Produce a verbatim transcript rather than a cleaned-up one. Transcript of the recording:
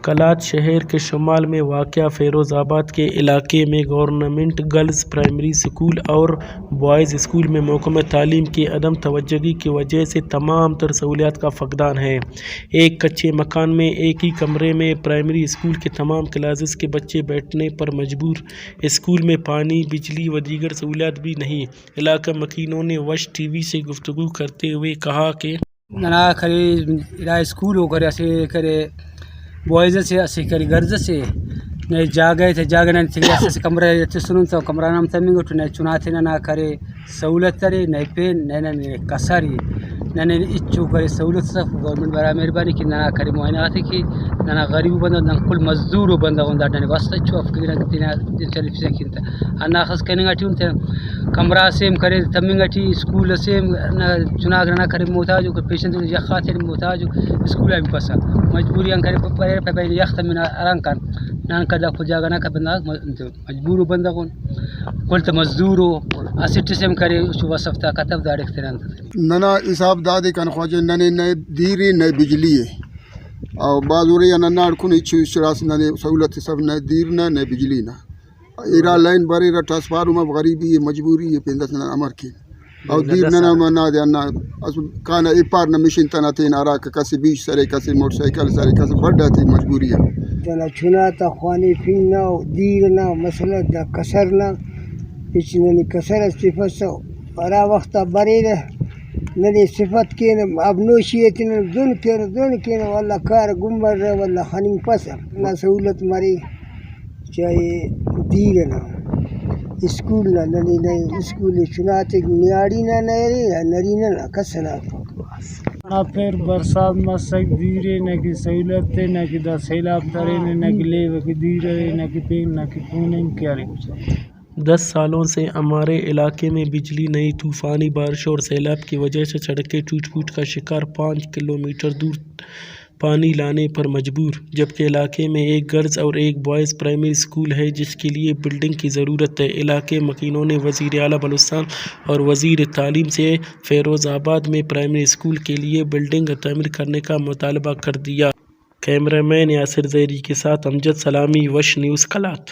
قلات شہر کے شمال میں واقع فیروز آباد کے علاقے میں گورنمنٹ گرلز پرائمری اسکول اور بوائز اسکول میں محکمہ تعلیم کی عدم توجہی کی وجہ سے تمام تر سہولیات کا فقدان ہے۔ ایک کچے مکان میں ایک ہی کمرے میں پرائمری اسکول کے تمام کلاسز کے بچے بیٹھنے پر مجبور۔ اسکول میں پانی، بجلی و دیگر سہولیات بھی نہیں۔ علاقہ مکینوں نے وش ٹی وی سے گفتگو کرتے ہوئے کہا کہ ننا کرے ادا اسکول ءُ کرے، اسہ کرے بوائز اسے، اسہ کرے گرلز اسے۔ نئے جاگہ تے جاگہ نن تینے اسہ، اسہ کمرہ ءِ تسنن تو کمرہ نا ہم تمنگ اٹو، نئے چنا تے ننا کرے سہولت ارے، نئے پین نئے ننے کسر ءِ۔ ننے ہچو کرے سہولت اف، گورنمنٹ برا مہربانی کہ ننا کرے معائنہ غاتے کہ ننا غریب بندغ، نن کل مزدور ءُ بندغ اُن، دا ننے واسطہ ہچو اف کہ تینا دن چلیفسہ کن تہ۔ ہنداخس کننگ ٹی اُن تینا کمرہ اسے ہم کرے تمنگ ٹی، اسکول اسے ہم، نہ چناک ننا کرے محتاج ءُ، پیشن تے یخ آتے محتاج ءُ، اسکول آ ہم پسہ مجبوری آن کرے پ-، پرے پہ بھئی یخ تمنا ہرانگ کن، نن کدا کل جاگہ نا کہ بندغ م-، انت مجبور ءُ بندغ اُن، کل تہ مزدور ءُ، اسٹ اسے ہم کرے چو وس اف تا کتو داڑے تینا انت۔ ننا حساب دادے کن خواجہ، ننے نئے دیر ءِ نئے بجلی ءِ، او بازورے آ ننا ہڑکن ہچو اسٹ اس ننے سہولت اس اف، نئے دیر نا نئے بجلی نا۔ ارا لائن بریرہ، ٹرانسفارمر، غریبی ءِ، مجبوری ءِ، پین داسہ نن امر کین؟ او دیر ننا منا دے ہندا اسہ کانہ ایپار نا مشین تنا تین ہراکہ کس بیش سرے، کس موٹر سائیکل سرے، کس بڈ آتے مجبوری آ۔ تینا چنا تا خوانفنگ نا، دیر نا مسئلہ، دا کسر نا ہچ ننے کسر اس تفسہ۔ ہرا وخت آ بریرہ ننے صفت کینہ، آبنوشی ءِ تینا دن کینہ، دن کینہ، ولدا کار گمرہ، ولدا خننگپسہ، نا سہولت مرے۔ چاہے دیر ئنا اسکول نا، ننے نئے اسکول ئے چناتے نیاڑی نا نہ ارے یا نرینہ نا، کس ئنا افک۔ نا پیر برسات مسک، دیر ئے نہ کہ سہولت ئے، نہ کہ دا سیلاب ترینے، نہ کہ لیوہ کہ دیر ارے، نہ کہ پین، نہ کہ کوننگ کہ ارے۔ دس سالوں سے ہمارے علاقے میں بجلی نہیں، طوفانی بارشوں اور سیلاب کی وجہ سے سڑکیں ٹوٹ پھوٹ کا شکار، پانچ کلومیٹر دور پانی لانے پر مجبور، جبکہ علاقے میں ایک گرلز اور ایک بوائز پرائمری اسکول ہے، جس کے لیے بلڈنگ کی ضرورت ہے۔ علاقے مکینوں نے وزیر اعلیٰ بلوچستان اور وزیر تعلیم سے فیروز آباد میں پرائمری اسکول کے لیے بلڈنگ تعمیر کرنے کا مطالبہ کر دیا۔ کیمرہ مین یاسر زہری کے ساتھ امجد سلامی، وش نیوز، قلات۔